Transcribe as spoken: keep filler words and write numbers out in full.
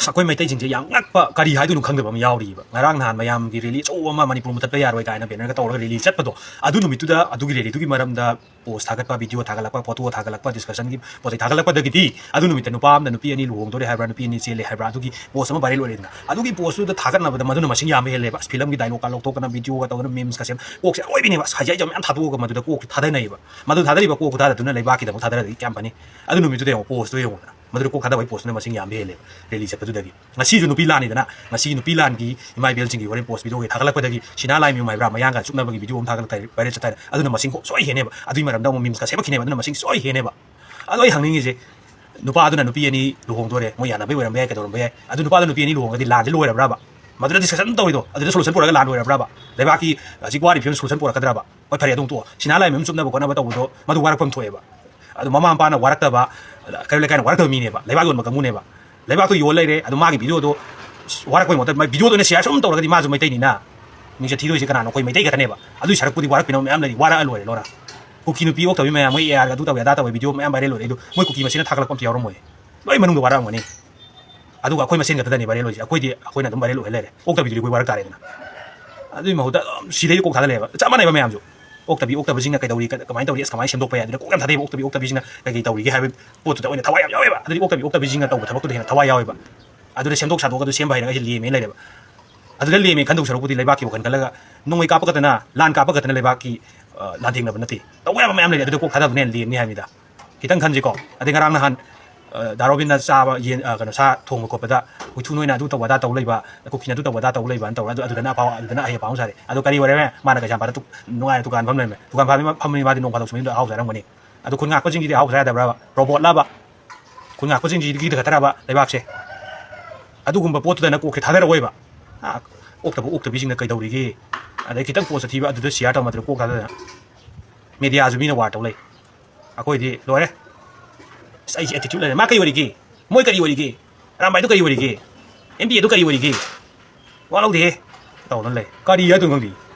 ꯑꯩꯈꯣꯏ ꯃꯩꯇꯩꯁꯤꯡꯁꯦ ꯌꯥꯝ ꯉꯛꯄ, ꯀꯔꯤ ꯍꯥꯏꯗꯣꯏꯅꯣ ꯈꯪꯗꯕ ꯑꯃ ꯌꯥꯎꯔꯤꯕ꯫ ꯉꯔꯥꯡ ꯅꯍꯥꯟ ꯃꯌꯥꯝꯒꯤ ꯔꯦꯂꯤ ꯑꯆꯧꯕ ꯑꯃ, ꯃꯅꯤꯄꯨꯔ ꯃꯨꯊꯠꯄ ꯌꯥꯔꯣꯏ ꯀꯥꯏꯅ ꯕꯦꯅꯔꯒ ꯇꯧꯔꯒ ꯔꯦꯂꯤ ꯆꯠꯄꯗꯣ, ꯑꯗꯨ ꯅꯨꯃꯤꯠꯇꯨꯗ ꯑꯗꯨꯒꯤ ꯔꯦꯂꯤꯗꯨꯒꯤ ꯃꯔꯝꯗ ꯄꯣꯁ ꯊꯥꯒꯠꯄ, ꯚꯤꯗꯤꯑꯣ ꯊꯥꯒꯠꯂꯛꯄ, ꯐꯣꯇꯣ ꯊꯥꯒꯠꯂꯛꯄ, ꯗꯤꯁꯀꯁꯟꯒꯤ ꯄꯣꯠ ꯆꯩ ꯊꯥꯒꯠꯂꯛꯄꯗꯒꯤꯗꯤ ꯑꯗꯨ ꯅꯨꯃꯤꯠꯇ ꯅꯨꯄꯥ ꯑꯃꯅ ꯅꯨꯄꯤ ꯑꯅꯤ ꯂꯨꯍꯣꯡꯗꯣꯔꯦ ꯍꯥꯏꯕ꯭ꯔꯥ, ꯅꯨꯄꯤ ꯑꯅꯤ ꯆꯦꯜꯂꯦ ꯍꯥꯏꯕ꯭ꯔꯥ, ꯑꯗꯨꯒꯤ ꯄꯣꯁ ꯑꯃ ꯚꯥꯏꯔꯦꯜ ꯑꯣꯏꯔꯦꯗꯅ, ꯑꯗꯨꯒꯤ ꯄꯣꯁꯇꯨꯗ ꯊꯥꯒꯠꯅꯕꯗ ꯃꯗꯨꯅ ꯃꯁꯤꯡ ꯌꯥꯝꯕ ꯍꯦꯜꯂꯦꯕ꯫ ꯑꯁ, ꯐꯤꯂꯝꯒꯤ ꯗꯥꯏꯂꯣꯒꯀ ꯂꯧꯊꯣꯛꯇꯅ, ꯚꯤꯗꯤꯑꯣꯒ ꯇꯧꯗꯅ, ꯃꯤꯝꯁꯀ ꯁꯦꯝ, ꯀꯣꯛꯁꯦ ꯑꯔꯣꯏꯕꯤꯅꯦꯕ꯫ ꯑꯁ, ꯍꯥꯏꯖ ꯍꯥꯏꯖ ꯃꯌꯥꯝ ꯊꯥꯗꯣꯛꯑꯒ ꯃꯗꯨꯗ ꯀꯣꯛꯁꯦ ꯊꯥꯗꯅꯩꯌꯦꯕ꯫ ꯃꯗꯨ ꯊꯥꯗꯔꯤꯕ ꯀꯣꯛ ꯈꯨꯊꯥꯗꯗꯨꯅ ꯂꯩꯕꯥꯛꯀꯤꯗꯃꯛ ꯊꯥꯗꯔꯗꯤ ꯀꯌꯥꯝ ꯐꯅꯤ? ꯑꯗꯨ ꯅꯨꯃꯤꯠꯇꯨꯗ ꯌꯦꯡꯉꯣ, ꯄꯣꯁꯇꯨ ꯌꯦꯡꯉꯣꯗꯅ꯫ ꯃꯗꯨꯗ ꯀꯣꯛ ꯊꯥꯗꯕꯒꯤ ꯄꯣꯁꯇꯨꯅ ꯃꯁꯤꯡ ꯌꯥꯝꯕ ꯍꯦꯜꯂꯦꯕ ꯔꯦꯂꯤ ꯆꯠꯄꯗꯨꯗꯒꯤ꯫ ꯉꯁꯤꯁꯨ ꯅꯨꯄꯤ ꯂꯥꯟꯅꯤꯗꯅ, ꯉꯁꯤ ꯅꯨꯄꯤ ꯂꯥꯟꯒꯤ ꯏꯃꯥ ꯏꯕꯦꯜꯁꯤꯡꯒꯤ ꯍꯣꯔꯦꯟ ꯄꯣꯁ ꯚꯤꯗꯤꯑꯣꯒꯤ ꯊꯥꯒꯠꯂꯛꯄꯗꯒꯤ ꯁꯤꯅꯥ ꯂꯥꯏꯃꯌꯨꯝ ꯍꯥꯏꯕ꯭ꯔꯥ, ꯃꯌꯥꯡꯒ ꯆꯨꯞꯅꯕꯒꯤ ꯚꯤꯗꯤꯑꯣ ꯑꯃ ꯊꯥꯒꯠꯂꯛꯇꯥꯔꯦ, ꯚꯥꯏꯔꯦꯜ ꯆꯠꯇꯥꯔꯦ꯫ ꯑꯗꯨꯅ ꯃꯁꯤꯡ ꯁꯣꯏ ꯍꯦꯟꯅꯦꯕ꯫ ꯑꯗꯨꯒꯤ ꯃꯔꯝꯗ ꯑꯃꯨꯛ ꯃꯤꯝꯁꯀ ꯁꯦꯝꯃꯛꯈꯤꯅꯦꯕ꯫ ꯑꯗꯨꯅ ꯃꯁꯤꯡ ꯁꯣꯏ ꯍꯦꯟꯅꯦꯕ꯫ ꯑꯗꯣ ꯑꯩ ꯍꯪꯅꯤꯡꯉꯤꯁꯦ, ꯅꯨꯄꯥꯗꯨꯅ ꯅꯨꯄꯤ ꯑꯅꯤ ꯂꯨꯍꯣꯡꯗꯣꯔꯦ, ꯃꯣꯏ ꯌꯥꯅꯕꯩ ꯑꯣꯏꯔꯝꯕ ꯌꯥꯏ, ꯀꯩꯗꯧꯔꯝꯕ ꯌꯥꯏ꯫ ꯑꯗꯨ ꯅꯨꯄꯥꯗꯨ ꯅꯨꯄꯤ ꯑꯅꯤ ꯂꯨꯍꯣꯡꯉꯗꯤ ꯂꯥꯟꯁꯦ ꯂꯣꯏꯔꯕ꯭ꯔꯕ? ꯃꯗꯨꯗ ꯗꯤꯁꯀꯁꯟ ꯇꯧꯔꯤꯗꯣ, ꯑꯗꯨꯗ ꯁꯣꯂꯨꯁꯟ ꯄꯨꯔꯛꯑꯒ ꯂꯥꯟ ꯂꯣꯏꯔꯕ꯭ꯔꯕ? ꯂꯩꯕꯥꯛꯀꯤ ꯍꯧꯖꯤꯛ ꯋꯥꯔꯤꯕ ꯐꯤꯕꯝ ꯁꯣꯂꯨꯁꯟ ꯄꯨꯔꯛꯀꯗ꯭ꯔꯕ? ꯍꯣꯏ, ꯐꯔꯦ, ꯑꯗꯨꯝ ꯇꯣꯛꯑꯣ꯫ ꯁꯤꯅꯥ ꯂꯥꯏꯃꯌꯨꯝ ꯆꯨꯞꯅꯕ ꯈꯣꯠꯅꯕ ꯇꯧꯕꯗꯣ, ꯃꯗꯨ ꯋꯥꯔꯛꯐꯝ ꯊꯣꯛꯑꯦꯕ꯫ ꯑꯗꯨ ꯃꯃꯥ ꯃꯄꯥꯅ ꯋꯥꯔꯛꯇꯕ, ꯀꯩꯔꯣꯜ ꯂꯩꯀꯥꯏꯅ ꯋꯥꯔꯛꯇꯕ ꯃꯤꯅꯦꯕ, ꯂꯩꯕꯥꯛ ꯌꯣꯟꯕ ꯀꯥꯡꯕꯨꯅꯦꯕ꯫ ꯂꯩꯕꯥꯛꯇꯣ ꯌꯣꯜ ꯂꯩꯔꯦ, ꯑꯗꯨ ꯃꯥꯒꯤ ꯚꯤꯗꯤꯑꯣꯗꯣ ꯋꯥꯔꯛꯄꯩ ꯃꯍꯨꯠꯇ ꯃꯥꯏ ꯚꯤꯗꯤꯑꯣꯗ ꯑꯣꯏꯅ ꯁꯤꯌꯔ ꯁꯨꯝ ꯇꯧꯔꯒꯗꯤ ꯃꯥꯁꯨ ꯃꯩꯇꯩꯅꯤꯅ꯫ ꯃꯤꯡꯆꯠ ꯊꯤꯗꯣꯏꯁꯦ ꯀꯅꯥꯅꯣ? ꯑꯩꯈꯣꯏ ꯃꯩꯇꯩ ꯈꯛꯇꯅꯦꯕ꯫ ꯑꯗꯨꯏ ꯁꯔꯨꯛꯄꯨꯗꯤ ꯋꯥꯔꯛꯄꯤꯅꯕ ꯃꯌꯥꯝ ꯂꯩꯔꯤ, ꯋꯥꯔꯛꯑ ꯂꯣꯏꯔꯦ ꯂꯣꯏꯔꯦ꯫ ꯀꯨꯀꯤ ꯅꯨꯄꯤ ꯑꯣꯛꯇꯕꯤ ꯃꯌꯥꯝ, ꯃꯣꯏ ꯑꯦ ꯑꯥꯔꯒ ꯑꯗꯨ ꯇꯧꯋꯦ ꯑꯗꯥ ꯇꯧꯋꯦ ꯚꯤꯗꯤꯑꯣ ꯃꯌꯥꯝ ꯚꯥꯏꯔꯦꯜ ꯑꯣꯏꯔꯦ, ꯑꯗꯨ ꯃꯣꯏ ꯀꯨꯀꯤ ꯃꯁꯦꯟꯅ ꯊꯥꯒꯠꯂꯛꯄ ꯑꯝꯇ ꯌꯥꯎꯔꯝꯃꯣꯏ꯫ ꯂꯣꯏ ꯃꯅꯨꯡꯗ ꯋꯥꯔꯛꯑꯝꯒꯅꯤ꯫ ꯑꯗꯨꯒ ꯑꯩꯈꯣꯏ ꯃꯁꯦꯟ ꯈꯛꯇꯗꯅꯤ ꯚꯥꯏꯔꯦꯜ ꯑꯣꯏꯁꯦ꯫ ꯑꯩꯈꯣꯏꯗꯤ, ꯑꯩꯈꯣꯏꯅ ꯑꯗꯨꯝ ꯚꯥꯏꯔꯦꯜ ꯑꯣꯏꯍꯜ ꯂꯩꯔꯦ꯫ ꯑꯣꯛꯇꯕꯤꯗꯨꯗꯤ ꯑꯩꯈꯣꯏ ꯋꯥꯔꯛ ꯇꯥꯔꯦꯗꯅ꯫ ꯑꯗꯨꯏ ꯃꯍꯨꯠꯇ ꯑꯗꯨꯝ ꯁꯤꯗꯩꯗ ꯀꯣꯛ ꯊꯥꯗ ꯂꯩꯌꯦꯕ꯫ ꯆꯞ ꯃꯥꯟꯅꯩꯕ ꯃꯌꯥꯝꯁꯨ꯫ ꯑꯣꯛꯇꯕꯤ ꯑꯣꯛꯇꯕꯁꯤꯡꯅ ꯀꯩꯗꯧꯔꯤ, ꯀ-, ꯀꯃꯥꯏꯅ ꯇꯧꯔꯤ, ꯑꯁ, ꯀꯃꯥꯏꯅ ꯁꯦꯝꯗꯣꯛꯄ ꯌꯥꯏ, ꯑꯗꯨꯅ ꯀꯣꯛ ꯌꯥꯝ ꯊꯥꯗꯩꯕ꯫ ꯑꯣꯛꯇꯕꯤ ꯑꯣꯛꯇꯕꯤꯁꯤꯡꯅ ꯀꯩꯀꯩ ꯇꯧꯔꯤꯒꯦ ꯍꯥꯏꯕ ꯄꯣꯠꯇꯨꯗ ꯑꯣꯏꯅ ꯊꯋꯥꯏ ꯌꯥꯝ ꯌꯥꯎꯋꯦꯕ꯫ ꯑꯗꯨꯗꯤ ꯑꯣꯛꯇꯕꯤ ꯑꯣꯛꯇꯕꯤꯁꯤꯡꯅ ꯇꯧꯕ ꯊꯕꯛꯇꯨꯗ ꯍꯦꯟꯅ ꯊꯋꯥꯏ ꯌꯥꯎꯋꯦꯕ꯫ ꯑꯗꯨꯗ ꯁꯦꯝꯗꯣꯛ ꯁꯥꯗꯣꯛꯑꯒ ꯑꯗꯨ ꯁꯦꯝꯕ ꯍꯩꯔꯒ ꯑꯩꯁꯦ ꯂꯦꯝꯃꯦꯅ ꯂꯩꯔꯦꯕ꯫ ꯑꯗꯨꯗ ꯂꯦꯝꯃꯦ ꯈꯟꯗꯧ ꯁꯔꯨꯛꯄꯨꯗꯤ ꯂꯩꯕꯥꯛꯀꯤ ꯋꯥꯈꯜ ꯈꯜꯂꯒ ꯅꯣꯡꯃꯩ ꯀꯥꯞꯄ ꯈꯛꯇꯅ, ꯂꯥꯟ ꯀꯥꯞꯄ ꯈꯛꯇꯅ ꯂꯩꯕꯥꯛꯀꯤ, ꯑ, ꯂꯥꯟꯊꯦꯡꯅꯕ ꯅꯠꯇꯦ꯫ ꯇꯧꯕ ꯌꯥꯕ ꯃꯌꯥꯝ ꯂꯩꯔꯦ꯫ ꯑꯗꯨꯗ ꯀꯣꯛ ꯊꯥꯗꯕꯅ ꯍꯦꯟꯅ ꯂꯦꯝꯅꯤ ꯍꯥꯏꯕꯅꯤꯗ꯫ ꯈꯤꯇꯪ ꯈꯟꯁꯤꯀꯣ꯫ ꯑꯗꯩ ꯉꯔꯥꯡ ꯅꯍꯥꯟ, ꯑ, ꯗꯥ ꯔꯣꯕꯤꯟꯅ ꯆꯥꯕ ꯌꯦꯟ, ꯑ, ꯀꯩꯅꯣ, ꯁꯥ ꯊꯣꯡꯕ ꯈꯣꯠꯄꯗ ꯍꯨꯏꯊꯨ ꯅꯣꯏꯅ ꯑꯗꯨ ꯇꯧꯕ ꯑꯗꯥ ꯇꯧ ꯂꯩꯕ, ꯀꯨꯀꯤꯅ ꯑꯗꯨ ꯇꯧꯕ ꯑꯗꯥ ꯇꯧ ꯂꯩꯕꯅ ꯇꯧꯔ, ꯑꯗꯨ, ꯑꯗꯨꯗꯅ ꯑꯐꯥꯎ, ꯑꯗꯨꯗꯅ ꯑꯍꯩ ꯑꯄꯥꯎ ꯁꯥꯔꯦ꯫ ꯑꯗꯣ ꯀꯔꯤ ꯑꯣꯏꯔꯦ? ꯃꯥꯅ ꯀꯩꯁꯥꯝꯄꯥꯠꯇ ꯇꯨ-, ꯅꯨꯡꯉꯥꯏꯅ ꯗꯨꯀꯥꯟ ꯐꯝ ꯂꯩꯔꯝꯃꯦ꯫ ꯗꯨꯀꯥꯟ ꯐꯝꯃꯤ, ꯐꯝꯃꯤ ꯃꯥꯗꯤ ꯅꯣꯡ ꯐꯥꯗꯣꯛꯁꯨ ꯃꯌꯨꯝꯗ ꯑꯍꯥꯎ ꯆꯥꯔꯝꯒꯅꯤ꯫ ꯑꯗꯣ ꯈꯨꯟ ꯉꯥꯛꯄꯁꯤꯡꯁꯤꯗꯤ ꯑꯍꯥꯎ ꯆꯥ ꯌꯥꯗꯕ꯭ꯔꯕ? ꯔꯣꯕꯣꯠꯂꯕ? ꯈꯨꯟ ꯉꯥꯛꯄꯁꯤꯡꯁꯤꯒꯤ ꯈꯛꯇꯔꯕ ꯂꯩꯕꯥꯛꯁꯦ? ꯑꯗꯨꯒꯨꯝꯕ ꯄꯣꯠꯇꯨꯗꯅ ꯀꯣꯛꯁꯦ ꯊꯥꯗꯔꯛꯑꯣꯏꯕ꯫ ꯑꯥ, ꯑꯣꯛꯇꯕ ꯑꯣꯛꯇꯕꯤꯁꯤꯡꯅ ꯀꯩꯗꯧꯔꯤꯒꯦ? ꯑꯗꯩ ꯈꯤꯇꯪ ꯄꯣꯁ ꯑꯊꯤꯕ ꯑꯗꯨꯗ ꯁꯤꯌꯥꯔ ꯇꯧꯔꯝꯕꯗꯨꯅ ꯀꯣꯛ ꯊꯥꯗꯗꯅ꯫ ꯃꯦꯗꯤꯌꯥꯁꯨ ꯃꯤꯅ ꯋꯥꯔ ꯇꯧ ꯂꯩ꯫ ꯑꯩꯈꯣꯏꯗꯤ ꯂꯣꯏꯔꯦ꯫ ꯑꯁ, ꯑꯩꯁꯦ ꯑꯦꯇꯤꯇ꯭ꯌꯨꯠ ꯂꯩꯔꯦ꯫ ꯃꯥ ꯀꯔꯤ ꯑꯣꯏꯔꯤꯒꯦ? ꯃꯣꯏ ꯀꯔꯤ ꯑꯣꯏꯔꯤꯒꯦ? ꯑꯔꯥꯝꯕꯥꯏꯗꯨ ꯀꯔꯤ ꯑꯣꯏꯔꯤꯒꯦ? ꯑꯦꯝ ꯕꯤ ꯑꯦꯗꯨ ꯀꯔꯤ ꯑꯣꯏꯔꯤꯒꯦ? ꯋꯥ ꯂꯧꯗꯦꯍꯦ꯫ ꯇꯧꯗꯅ ꯂꯩ꯫ ꯀꯔꯤ ꯍꯥꯏꯗꯣꯏꯅꯣ ꯈꯪꯗꯦ꯫